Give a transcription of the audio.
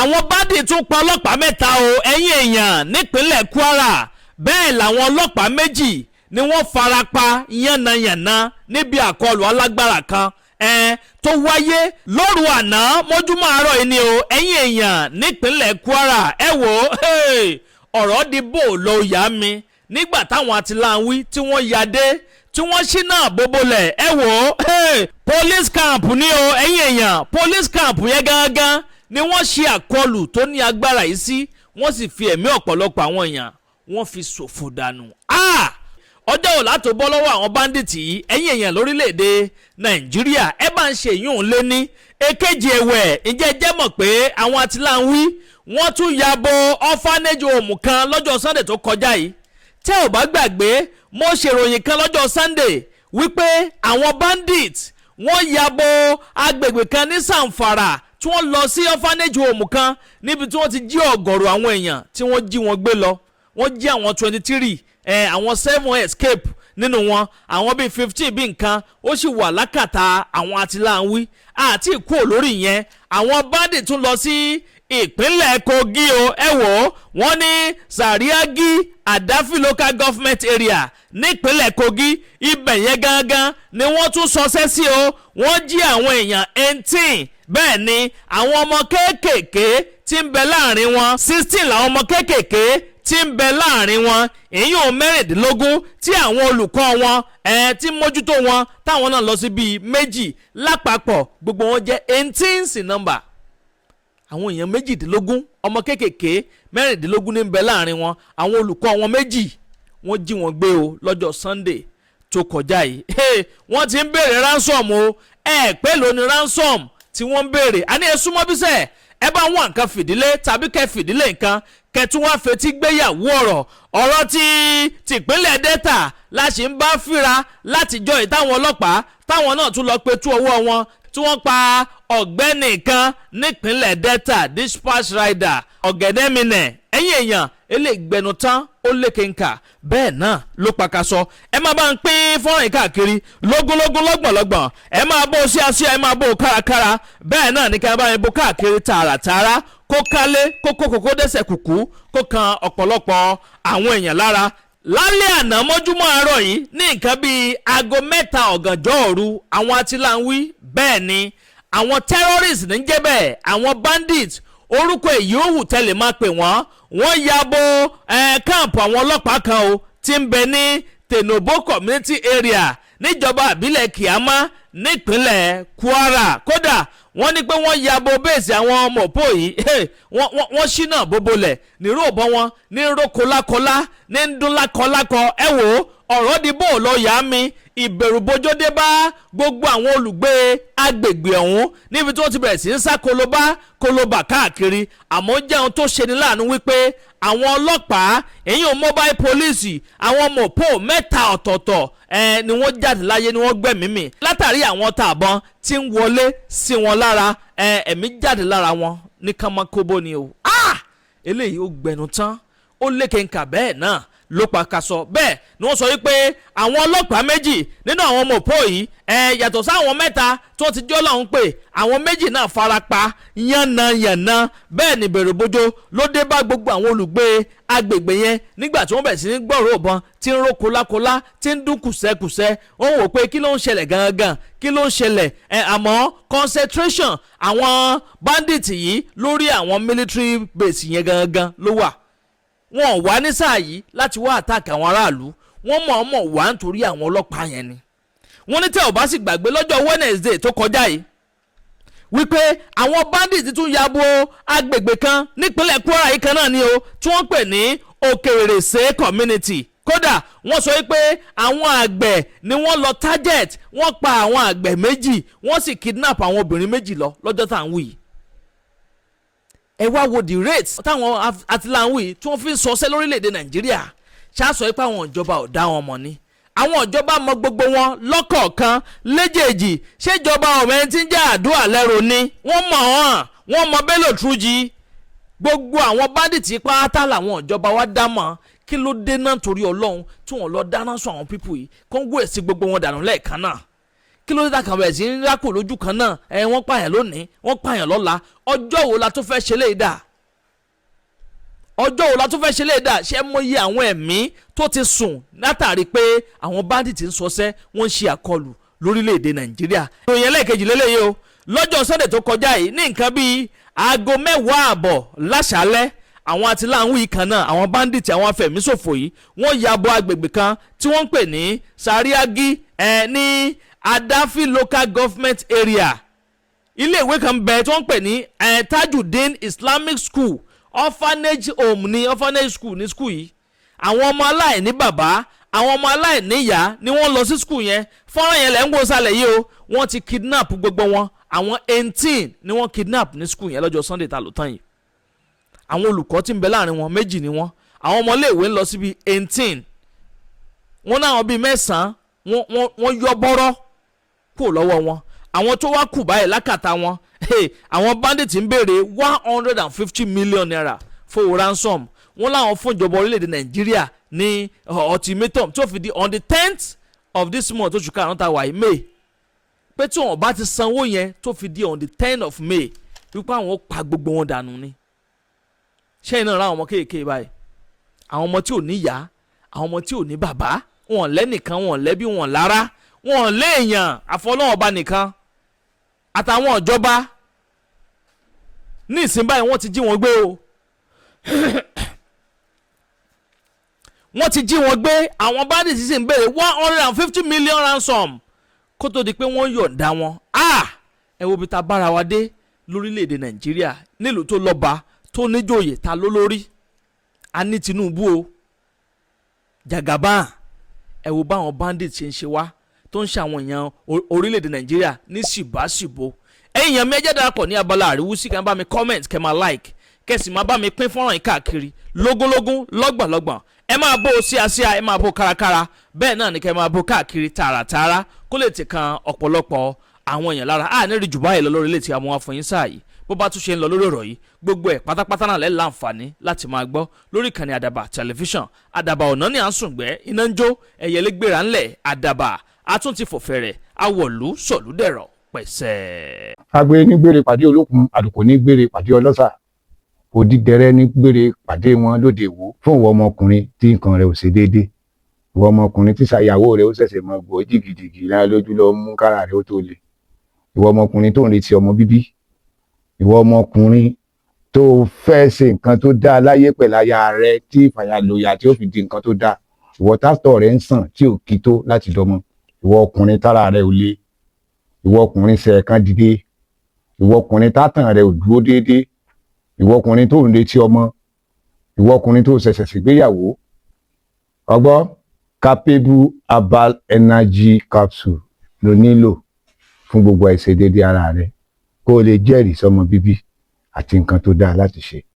Àwọn bandit tún pa ọlọ́pàá mẹ́ta o, ẹ̀yìn èèyàn, nípínlẹ̀ Kwara. Bẹ́ẹ̀ làwọn ọlọ́pàá méjì ni wọ́n fara pa yánnayànna níbi àkọlù alágbára kan tó wáyé lóru àná mọ́júmọ́ àárọ̀ yìí ni o, ẹ̀yìn èèyàn, nípínlẹ̀ Kwara. Ẹ wò ó, ọ̀rọ̀ di bò lọ yá mi nígbà táwọn àtìláwí tí wọ́n ya dé, tí wọ́n ṣí náà bóbólẹ̀. Ẹ wò ó, police camp ní o, ẹ̀yìn èèyàn. Police camp yẹn gangan ni wọ́n ṣe àkọlù tó ní agbára yìí sí. Wọ́n sì fi ẹ̀mí ọ̀pọ̀lọpọ̀ àwọn èèyàn, wọ́n fi ṣòfò dànù. Ọjọ́ ò látò bọ́ lọ́wọ́ àwọn bandit yìí, ẹ̀yìn èèyàn, lórílẹ̀‐èdè Nàìjíríà? Ẹ bá ń ṣe ìyún lé ní èkejì. Ẹ̀wẹ̀, ǹjẹ́ jẹ́ mọ̀ pé àwọn àtìláwí wọ́n tún ya bo orphanage home kan lọ́jọ́ Sunday tó kọjá yìí? Tẹ́ ò bá gbàgbé, mo ṣèròyìn kan lọ́jọ́ Sunday wípé àwọn bandit wọ́n ya bo agbègbè kan ní Zamfara, tí wọ́n lọ sí orphanage home kan níbi tí wọ́n ti jí ọ̀gọ̀rọ̀ àwọn èèyàn, tí wọ́n jí wọn gbé lọ. Wọ́n jí àwọn 23, àwọn seven escape nínú wọn, àwọn bíi 15 bíi nǹkan ó sì wà lákàtà àwọn àtìláńwí. Àti ìkú lórí yẹn, àwọn bandit tún lọ sí ìpínlẹ̀ Kogi o. Ẹ wò ó, wọ́n ní Sàríágí Àdáfì Local Government Area nípínlẹ̀ Kogi, ibẹ̀ yẹn gangan ni wọ́n tún sọsẹ́ sí o. Wọ́n jí àwọn èèyàn 18. Bẹ́ẹ̀ ni àwọn ọmọ kéékèèké tí ń bẹ láàrin wọn, 16 làwọn ọmọ kéékèèké tí ń bẹ láàrin wọn, èyí ò 16, tí àwọn olùkọ́ wọn tí mójútó wọn táwọn náà lọ sí bíi méjì. Lápapọ̀, gbogbo wọn jẹ́ 18 sí number. Àwọn èèyàn 18, ọmọ kéékèèké 16 ní ń bẹ láàrin wọn, àwọn olùkọ́ wọn méjì, wọ́n jí wọn gbé o lọ́jọ́ Sunday tó kọjá yìí. Wọ́n ti ń béèrè ransom o. Ẹ pé ló ní ransom tí wọ́n ń béèrè. Àní ẹ súnmọ́ bísẹ̀, ẹ bá wọn nǹkan fìdílé tàbí kẹ́ fìdílé nǹkan, kẹtún wá fetí gbéyàwó ọ̀rọ̀. Ọ̀rọ̀ tí tìpínlẹ̀ Delta la ṣì ń bá fíra látijọ́ ìtàwọn ọlọ́pàá táwọn náà tún lọ pé tú ọwọ́ wọn tí wọ́n pa ọ̀gbẹ́ni kan nípínlẹ̀ Delta, dispatch rider ọ̀gẹ̀dẹ̀mìnẹ̀. Ẹ̀yìn èèyàn, eléègbẹ́nu tán, ó lékè ńkà, bẹ́ẹ̀ náà ló pakasọ. Ẹ máa bá ń pín fọ́nrán yìí káàkiri lógúnlógún, lọ́gbọ̀nlọ́gbọ̀n. Ẹ máa bó síasíà, ẹ máa bó kárakára. Bẹ́ẹ̀ náà ní kí ẹ bá yẹn bó káàkiri tààràtààrà, kó kálé kókó kókó dẹ́sẹ̀ kùkú, kó kan ọ̀pọ̀lọpọ̀ àwọn èèyàn lára. Lálẹ́ àná mọ́júmọ́ àárọ̀ yìí, ní nǹkan bíi aago 3 ọ̀gànjọ́ òru, àwọn atiláwí, bẹ́ẹ̀ ni àwọn terrorists ní jẹ́ bẹ́ẹ̀, àwọn bandits, orúkọ èyí ó wù tẹ́lẹ̀ máa pè wọ́n, wọ́n ya bo camp àwọn ọlọ́pàá kan o tí ń bẹ ní Tenobo Community Area níjọba àbílẹ̀ Kaiama nípínlẹ̀ Kwara. Kódà, wọ́n ní pé wọ́n ya bo base àwọn mọ̀pọ̀ yìí, wọ́n ṣínà bóbolẹ̀ nírò bọ́ wọn ní ró kólákólá, ní ń dún lákọlákọ. Ẹ wò ó, ọ̀rọ̀ di bó lọ yá mi. Ìbẹ̀rùbojo dé bá gbogbo àwọn olùgbé agbègbè ọ̀hún níbi tí wọ́n ti bẹ̀rẹ̀ sí ń sá kolobá kolobà káàkiri. Àmọ́ jẹ́ ohun tó ṣeni láàánú wípé àwọn ọlọ́pàá, èyí ò mobile police, àwọn mọ̀pọ̀ mẹ́ta ọ̀tọ̀ọ̀tọ̀ ni wọ́n jáde láyé, ni wọ́n gbẹ̀mí mì látàrí àwọn tààbọn tí ń wọlé sí wọn lára. Ẹ̀mí jáde lára wọn ní kánmọ́kóbó ni o. Eléyìí ó gbẹnu tán, ó lékè nkà, bẹ́ẹ̀ náà ló pa kaṣọ. Bẹ́ẹ̀ ni wọ́n sọ wípé àwọn ọlọ́pàá méjì nínú àwọn ọmọ òpó yìí, yàtọ̀ sáwọn mẹ́ta tó ti jọ́ lọ́hún pé àwọn méjì náà fara pa yánnayànna. Bẹ́ẹ̀ ni bẹ̀rù bójó ló dé bá gbogbo àwọn olùgbé agbègbè yẹn nígbà tí wọ́n bẹ̀rẹ̀ sí ní gbọ́rọ̀ ìbọn tí ń ró kólákólá, tí ń dún kùsẹ́kùsẹ́. Wọ́n wò pé kí ló ń ṣẹlẹ̀ gangan, kí ló ń ṣẹlẹ̀? Àmọ́ concentration àwọn bandit yìí lórí àwọn military base yẹn gangan ló wà. Wọn wá ní sáà yìí láti wá attack àwọn aráàlú. Wọ́n mọ̀ọ́mọ̀ wá nítorí àwọn ọlọ́pàá yẹn ni. Wọ́n ní tẹ́ ò bá sì gbàgbé, lọ́jọ́ Wednesday tó kọjá yìí, wípé àwọn bandits tún ya bo agbègbè kan nípínlẹ̀ Kwara yìí kan náà ni o, tí wọ́n pè ní Òkèrèsé Community. Kódà, wọ́n sọ wípé àwọn àgbẹ̀ ni wọ́n lọ target. Wọ́n pa àwọn àgbẹ̀ méjì, wọ́n sì kidnap àwọn obìnrin méjì lọ lọ́jọ́ tá à ń wí yìí. Ẹ wá wo the rate táwọn àtìláwì tí wọ́n fi ń sọsẹ́ lórílẹ̀‐èdè Nàìjíríà. Ṣáàsọ pé àwọn ìjọba ò dá wọn mọ̀ ni? Àwọn ìjọba mọ gbogbo wọn lọ́kọ̀ọ̀kan léjèèjì. Ṣèjọba ọ̀mẹ́ tí ń jẹ́ àdúrà lẹ́rù ni? Wọ́n mọ̀ wọ́n, wọ́n mọ Bello Turji, gbogbo àwọn bandit pátá làwọn ìjọba wa dá mọ̀. Kí ló dé náà, torí Ọlọ́run, tí wọ́n lọ dáná sọ àwọn people yìí, kó ń gbé sí gbogbo wọn dànù lẹ́ẹ̀kan náà? Kí ló dé ta kàn bẹ̀rẹ̀ sí ń rákò lójú kan náà? Ẹ wọ́n pààyàn lónìí, wọ́n pààyàn lọ́la. Ọjọ́ wo la tó fẹ́ ṣe léyìí dà? Ọjọ́ wo la tó fẹ́ ṣe léyìí dà? Ṣé mo yẹ àwọn ẹ̀mí tó ti sùn látàrí pé àwọn bandits ń sọsẹ́, wọ́n ń ṣe àkọlù lórílẹ̀‐èdè Nàìjíríà? Ìròyìn ẹlẹ́ẹ̀kejì lélẹ́yìí o. Lọ́jọ́ Sunday tó kọjá yìí, ní nǹkan bíi aago 10:30 láṣálẹ́, àwọn atiláwí kan náà, àwọn bandits, àwọn afẹ̀míṣòfò yìí, wọ́n ya bo agbègbè kan tí wọ́n ń pè ní Sariagi ní Adafi Local Government Area. Iléèwé kan bẹ tí wọ́n ń pè ní Tajudeen Islamic School, orphanage home ní, orphanage school ní school yìí. Àwọn ọmọ aláìní bàbá, àwọn ọmọ aláìní ìyá ni wọ́n lọ sí school yẹn. Fọ́nrán yẹn lẹ́ ń wò sálẹ̀ yìí o. Wọ́n ti kidnap gbogbo wọn. Àwọn 18 ni wọ́n kidnap ní school yẹn lọ́jọ́ Sunday ta ló tán yìí. Àwọn olùkọ́ tí ń bẹ láàrin wọn, méjì ni wọ́n. Àwọn ọmọléèwé ń lọ síbi 18. Wọ́n náà bíi mẹ́sàn-án wọ́n yọ bọ́rọ́ kúrò lọ́wọ́ wọn. Àwọn tó wá kù báyìí lákàtà wọn, àwọn bandits ń béèrè ₦150 million fowó ransom. Wọ́n láwọn fún ìjọba orílẹ̀-èdè Nàìjíríà ní ultimatum tó fi di on the 10th of this month, oṣù karùn-ún tá a wà yìí, May, pé tí wọn bá ti sanwó yẹn tó fi di on the 10 of May, wípé àwọn ó pa gbogbo wọn dànù ni. Ṣẹ́yìn náà ra àwọn ọmọ kéèké báyìí, àwọn ọmọ tí ò ní ìyá, àwọn ọmọ tí ò ní bàbá, wọn lẹ́nìkan, wọn lẹ́bí, wọn lára, wọn léèyàn, àfọlọ́wọ́n bá nìkan àtàwọn ìjọba. Ní ìsìn báyìí, wọ́n ti jí wọn gbé o. Wọ́n ti jí wọn gbé. Àwọn bandits sì ń béèrè 150 million ransom kó tó di pé wọ́n yọ̀ǹda wọn. Ah, ẹ wo bí ta bára wa dé lórílẹ̀‐èdè Nàìjíríà, nílùú tó lọ́ba, tó níjòyè, ta ló lórí. A ní Tinubu o, Jagaban. Ẹ wo báwọn bandits ṣe ń ṣe wá, tó ń ṣe àwọn èèyàn orílẹ̀‐èdè Nàìjíríà ní ṣìbáṣìbò. Ẹ̀yin èèyàn mi, ẹ jẹ́ darapọ̀ ní abala àríwísí. Kẹ́ ẹ bá mi comment, kẹ́ máa like, kẹ́ sì máa bá mi pín fọ́nrán yìí káàkiri lógúnlógún, lọ́gbọ̀nlọ́gbọ̀n. Ẹ máa bó o síasíà, ẹ máa bó kárakára, bẹ́ẹ̀ náà ni kẹ́ máa bó káàkiri tààràtààrà, kó lè ti kan ọ̀pọ̀lọpọ̀ àwọn èèyàn lára. A ní rí jù báyìí lọ lórí ilé tí a mú wá fún yín sáà yìí. Bó bá tún ṣe ń lọ lórí ọ̀rọ̀ yìí, gbogbo ẹ̀ pátápátá náà lẹ́ láǹfààní láti máa gbọ́ lórí ìkànnì Àdàbà Tẹlifíṣàn. Àdàbà ọ̀nà ní à ń sùngbẹ́, iná ń jó, ẹ̀yẹlé gbéra ńlẹ̀. Àdàbà a tún ti fòfẹ̀rẹ̀ awọ̀lú sọ̀lúdẹ̀rọ̀ pẹ̀sẹ̀. Agbe ní gbére pàdé olókun, àlùkò ní gbére pàdé ọlọ́sà, òdìdẹrẹ́ ní gbére pàdé wọn lóde Ìwó. Fún ìwọ ọmọkùnrin tí nǹkan rẹ̀ ò ṣe déédé, ìwọ ọmọkùnrin tí ṣàyàwó rẹ̀ ó ṣẹ̀ṣẹ̀ mọ gbọ́ jìgìjìgì lára lójú lọ mú kára rẹ̀ ó tó le, ìwọ ọmọkùnrin tó ń retí ọmọ bíbí, ìwọ ọmọkùnrin tó fẹ́ ṣe nǹkan tó dáa láyé pẹ̀lú aya rẹ̀ tí ìfàyàlòyà tí ó fi di nǹkan tó dáa, ìwọ tátọ̀ rẹ̀ ń sàn tí ò kí tó láti dọmọ, ìwọ ọkùnrin tára rẹ̀ ò le, ìwọ ọkùnrin ṣẹ̀ẹ̀kan dìde, ìwọ ọkùnrin tátàn rẹ̀ ò dúró déédéé, ìwọ ọkùnrin tó ń retí ọmọ, ìwọ ọkùnrin tó ṣẹ̀ṣẹ̀ ṣègbéyàwó, ọgbọ́ Capable Herbal Energy Capsule ló nílò fún gbogbo àìṣedéédéé ara rẹ, kó o lè jẹ́rìí sọmọ bíbí àti nǹkan tó dáa láti ṣe.